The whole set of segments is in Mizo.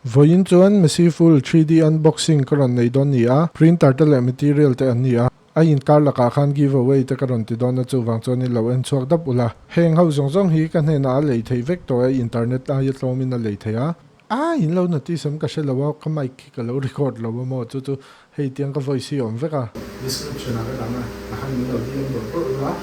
Vawiin chuan Messi Full 3D unboxing ka rawn nei dawn ni a, printer te leh material te an ni a, a inkar lakah khan giveaway te ka rawn ti dawn a chuvang chuan in lo en chhuak dap ula. Heng ho zawng zawng hi ka hnenah a lei theih vek tawh e, internet aia tlawmin a lei theih a. A in lo notice awm ka hre lo a, ka mic khi ka lo record lo a maw chu chu hei tiang ka voice hi awm vek a. Description ah ka dang a, a han min lo DM bawrh bawrh ula.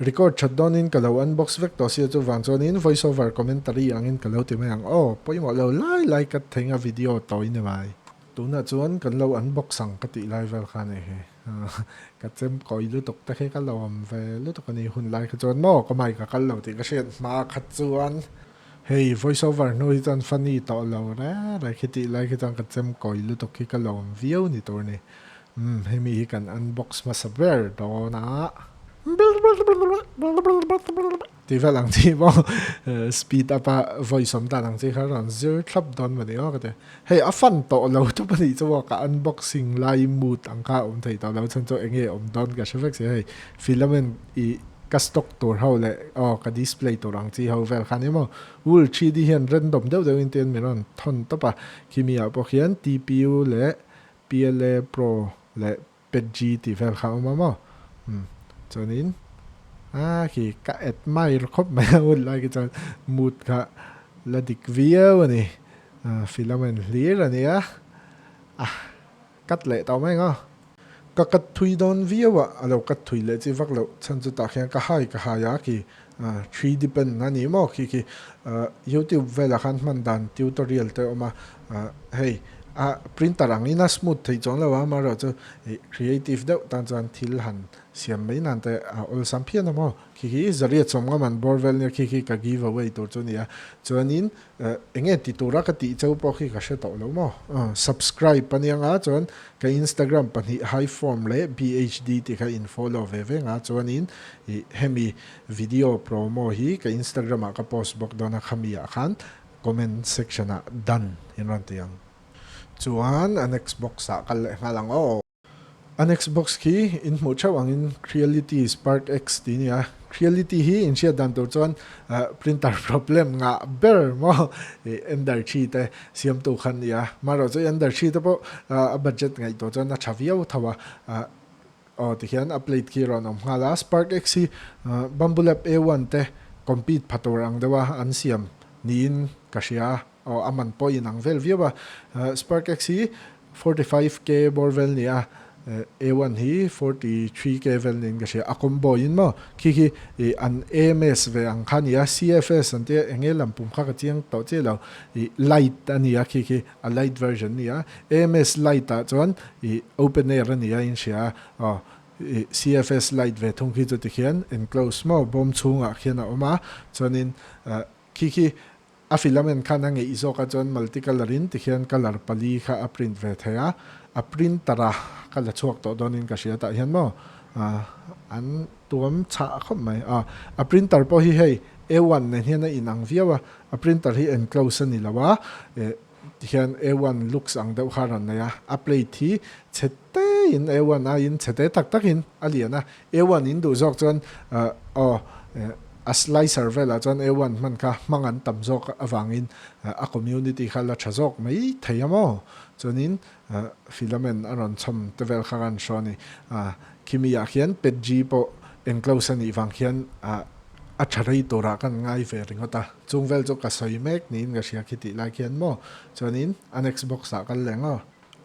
Record that dawnin ka lo unbox vek tawh sia chuvang chuanin voice over commentary angin ka lo ti mai ang aw, pawimawh lo lai lai ka thenga video tawi ni mai. Tunah chuan kan lo unbox ang ka tih lai vel kha nih hi ka chem kawi lutuk te khi ka lo awm ve lutuk a ni hun lai kha chuan maw ka mic a kal lo tih ka hriat hma kha chuan hei voice over hnu hi chuan funny tawh lo reng reng khi tih lai khi chuan ka chem kawi lutuk khi ka lo awm viau ni tur ni. Umm hemi hi kan unbox hmasa ber dawn a. Tih vel ang chi maw speed up a voice awm dan ang chi kha rawn zir thlap dawn mawni aw ka ti. Hei a fan tawh lo tawp a nih chu maw ka unboxing lai mood ang kha a awm thei tawh lo chhan chu enge awm dawn ka hre vek si hei filament i ka stock tur ho leh aw ka display tur ang chi ho vel kha nia maw wool 3D hian random deuh deuhin te hian min rawn thawn tawp a khimi ah pawh khian TPU leh PLA Pro leh PETG tih vel kha a awm a maw? Umm chuanin a khi ka admire khawp mai a hun lai khi chuan mood kha la dik viau a ni. Filament hlir a nia a cut leh tawh mai ang aw. Ka cut thui dawn viau a, a lo cut thui leh chi vak loh chhan chu tah khian ka hai ka hai a khi 3D pen a ni maw khi khi YouTube velah khan hman dan tutorial te a awm a hei a printer angin a smooth theih chuang lo a amaherawhchu ih creative deuh tan chuan thil han siam mai nan te a awlsam phian a maw khi khi zariat sawm ngam an bawr vel nia khi khi ka give away tur chu a ni a chuanin eng nge ti tura ka tih cheu pawh khi ka hre tawh lo maw subscribe a nia nga chuan ka Instagram pahnih high form leh BHD tih kha in follow ve ve nga chuanin ih hemi video promo hi ka Instagram ah ka post bawk dawn a khami ah khan Comment section ah done in rawn ti ang. Chuan a next box ah kal leh nghal ang aw. A next box khi in hmuh theuh angin Creality Spark X tih a ni a. Creality hi in hriat dan tur chuan printer problem ngah ber maw Ender 3 te siamtu kha an ni a. Marawh chu Ender 3 te pawh a budget ngaihtuah chuan a tha viau tho a. Aw tihian a plate khi rawn awm nghal a, Spark X hi Bamboo Lab A1 te compete pha tur ang deuh a an siam niin ka hria a, aw a man pawh inang vel viau a, Spark X hi 45K bawr vel ni a, A1 hi 43K vel niin ka hria, a combo in maw khi khi an AMS ve ang kha a ni a, CFS an tia eng nge lampum kha ka chiang tawh chiah lo, ih light a ni a khi khi. A light version a ni a, AMS light ah chuan ih open air a ni a in hria a, aw ih CFS light ve thung khi chu tikhian enclose maw bawm chhungah khian a awm a, chuanin khi khi a filament khan a ngeih zawk a chuan multi colour in tikhian colour pali kha a print ve thei a, a printer a ka la chhuak tawh dawnin ka hria tah hian maw an tuam chhah khawp mai a, a printer pawh hi hei A1 nen hian a inang viau a. A printer hi enclose a ni lo a, eh tihian A1 looks ang deuh kha a rawn nei a, a plate hi chhe te in A1 aiin chhe te tak tak in a lian a, A1 in duh zawk chuan aw a slicer velah chuan A1 hman kha hmang an tam zawk avangin a community kha la tha zawk mai thei a maw? Chuanin filament a rawn chhawm te vel kha kan hraw a ni. Khimi ah khian PETG pawh enclose a nih vang khian a tha rei turah kan ngai ve ringawt a. Chung vel chu ka sawi mek niin ka hria khi tih lai khian maw? Chuanin annex box ah kal leh ang aw.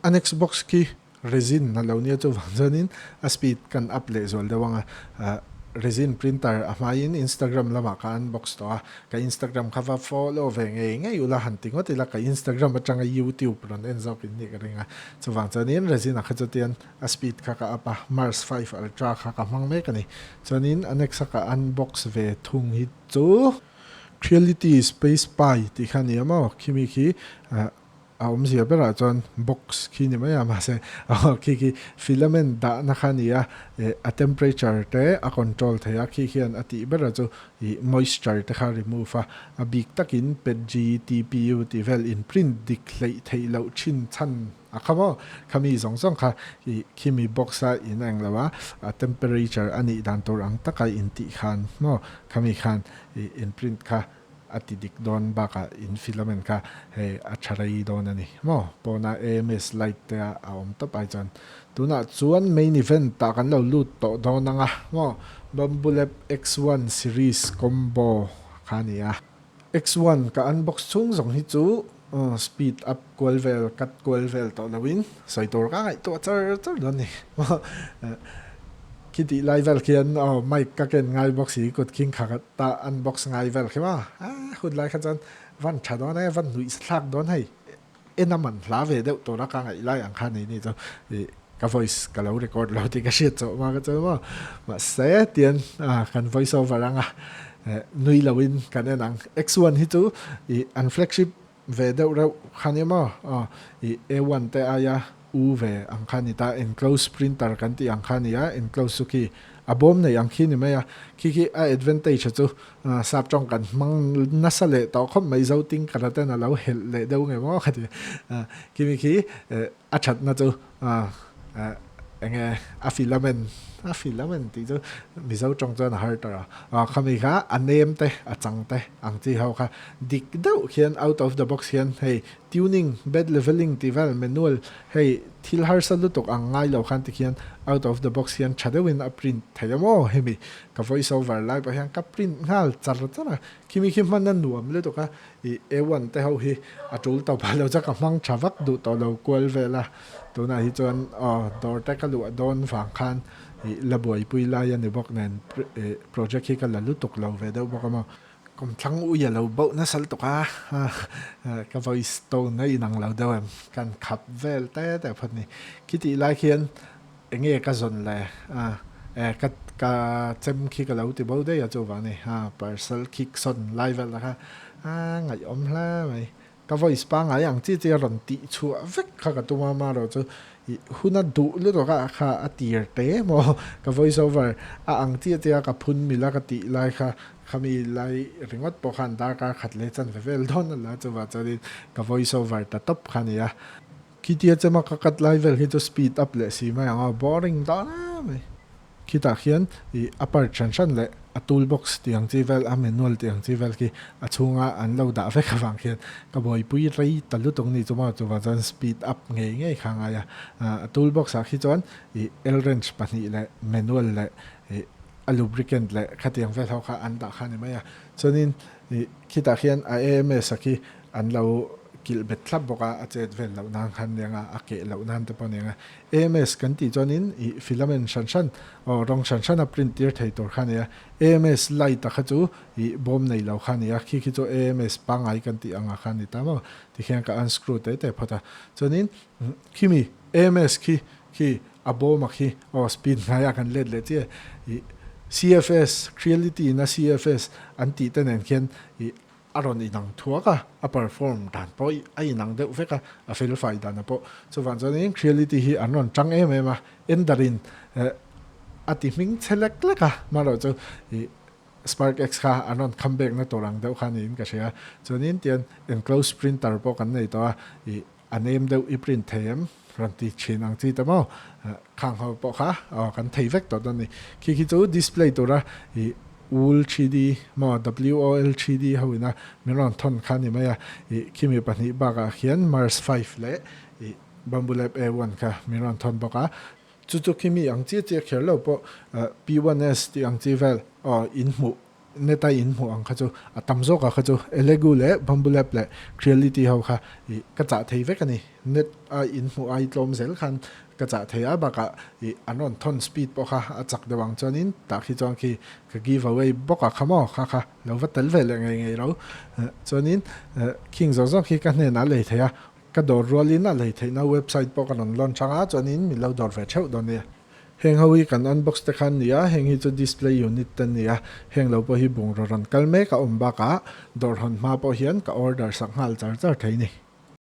Annex box khi resin a lo nia chuvang chuanin a speed kan up leh zual deuh ang a. Resin printer a hmaiin Instagram lamah ka unbox tawh a, ka Instagram kha va follow ve ngei ngei ula han ti ngawt ila ka Instagram atanga YouTube rawn en zawk in nih ka ring a. Chuvang chuanin resin ah kha chutian a speed kha ka up a, Mars 5 Ultra kha ka hmang mek a ni. Chuanin annex a ka unbox ve thung hi chu Creality Space Pi tih kha a ni a maw? Khimi khi a awmzia berah chuan box khi ni mai a, mahse khi khi filament dahna kha a ni a, a temperature te a control thei a, khi khian a tih berah chu ih moisture te kha remove a, a bik takin PETG, TPU tih vel in print dik hleih theih loh thin chhan A kha maw? Khami zawng zawng kha i khimi box a in ang lo a, a temperature a nih dan tur ang taka in tih khan maw khami khan i in print kha a ti dik dawn bakah in filament kha hei a tha rei dawn a ni maw? Pawna AMS light te a awm tawp ai chuan tunah chuan main event ah kan lo lut tawh dawn ang a maw? Bamboo Lab X1 series combo kha a ni a. X1 ka unbox chhung zawng hi chu speed up kual vel cut kual vel tawh loin sawi tur ka ngaihtuah char char dawn a ni maw? Khi tih lai vel khian aw mic ka ken ngai bawk si kut khing kha ta unbox ngai vel khi maw a hun lai kha chuan van tha dawn e van nuih thlak dawn hei en a man hla ve deuh tura ka ngaih lai ang kha nei ni chu ih ka voice ka lo record lo tih ka hriat chawh hma kha chuan maw mahse tian a kan voice over anga nui loin kan en ang X1 hi chu ih an flagship Ve deuh reuh kha nia maw? Aw, i A1 te aia U ve ang kha ni ta, enclosed printer kan tih ang kha nia, enclosed chu khi a bawm nei ang khi ni mai a, khi khi a advantage chu sap tawng kan hmang nasa leh tawh khawp mai, zo ting ka raten a lo helh leh deuh nge maw ka ti, khimi khi a thatna chu Enge a filament a filament tih chu Mizo tawng chuan a har tawh a, aw khami kha a nem te a chang te ang chi ho kha dik deuh khian out of the box hian hei tuning bed leveling tih vel manual hei thil harsa lutuk ang ngai lo khan tikhian out of the box hian tha deuhin a print thei a maw hemi ka voice over lai pawh hian ka print nghal char char a khimi khi hman a nuam lutuk a I A1 te ho hi a tul tawp a lo chu ka hmang tha vak duh tawh lo kual vel a, tunah hi chuan aw dawr te ka luah dawn vang khan i la buaipui lai a ni bawk nen project hi ka la lutuk lo ve deuh bawk a maw. Kawmthlang ui a lo bauh nasal tuk a, ka voice tone a inang lo deuh em, kan khap vel te te phawt ni. Khitih lai khian Enge ka zawn le a e ka ka chem khi ka lo ti bo daih a chuvang ni ha parcel khik sawn lai vel kha a ngaihawm hle mai ka voice pangngai ang chi chi a rawn tih chhuah vek kha ka tum a marawh chu ih hun a duh lutuk a kha a tir te maw ka voice over a ang chi chi a ka phun mil a ka tih lai kha khami lai ringawt pawh khan darkar khat leh chanve vel dawn a la chuvang chuanin ka voice over ta tawp kha a ni a. Khitia chema ka cut lai vel hi chu speed up leh si mai ang a, boring dawn em mai. Khitah khian ih a part hran hran leh a tool box tih ang chi vel, a manual tih ang chi vel khi a chhunga an lo dah vek avang khian ka buaipui rei ta lutuk ni chu maw chuvang chuan speed up ngei ngei kha a ngai a. A tool box ah khi chuan ih L wrench pahnih leh manual leh ih a lubricant leh khatiang vel ho kha an dah kha a ni mai a. Chuanin ih khitah khian a AMS a khi An lo kilh bet thlap bawk a, a chet vel loh nan khan nia nga, a keh loh nan te pawh nia nga. AMS kan tih chuanin ih filament hran hran aw rawng hran hran a print tir thei tur kha nia. AMS light a kha chu ih bawm nei lo kha nia, khi khi chu AMS pangngai kan tih anga kha a ni ta maw? Tikhian ka unscrew te te phawt a. Chuanin khimi AMS khi khi a bawm a khi aw speed hnaia kan let leh chiah ih CFS, Creality in a CFS an tih te nen khian ih A rawn inang thuak a, a perform dan pawh a inang deuh vek a, a fel fai dan a pawh. Chuvang chuanin Creality hi an rawn tang em em a, Ender-in a ti hming che lek lek a, marawh chu ih Spark X kha an rawn kham bekna tur ang deuh kha niin ka hria. Chuanin tian enclosed printer pawh kan nei tawh a, ih a nem deuh i print thei em rawn ti thin ang chi te maw, khang ho pawh kha aw kan thei vek tawh dawn a ni. Khi khi chu display tura ih wool 3D maw WOL 3D ho ina min rawn thawn kha a ni mai a, ih khimi pahnih bakah khian Mars 5 leh ih Bamboo Lab A1 kha min rawn thawn bawk a. Chu chu khimi ang chiah chiah kher lo pawh P1S tih ang chi vel aw in hmuh Neta in hmuh ang kha chu a tam zawk ah kha chu Elegoo leh Bamboo Lab leh Creality ho kha ih ka chah thei vek a ni. Net a in hmuh ai tlawm zel khan ka chah thei a bakah ih an rawn thawn speed pawh kha a chak deuh ang chuanin tah khi chuan khi ka give away bawk ah kha maw kha kha lo va tel ve leh ngei ngei lo. Chuanin khing zawng zawng khi ka hnenah lei thei a, ka dawr rualin a lei theihna website pawh ka rawn launch ang a chuanin min lo dawr ve theuh dawn nia. Heng ho hi kan unbox te khan nia, heng hi chu display unit te nia, heng lo pawh hi bungraw rawn kal mek a awm bakah dawrhawn hma pawh hian ka order sak nghal char char thei ni.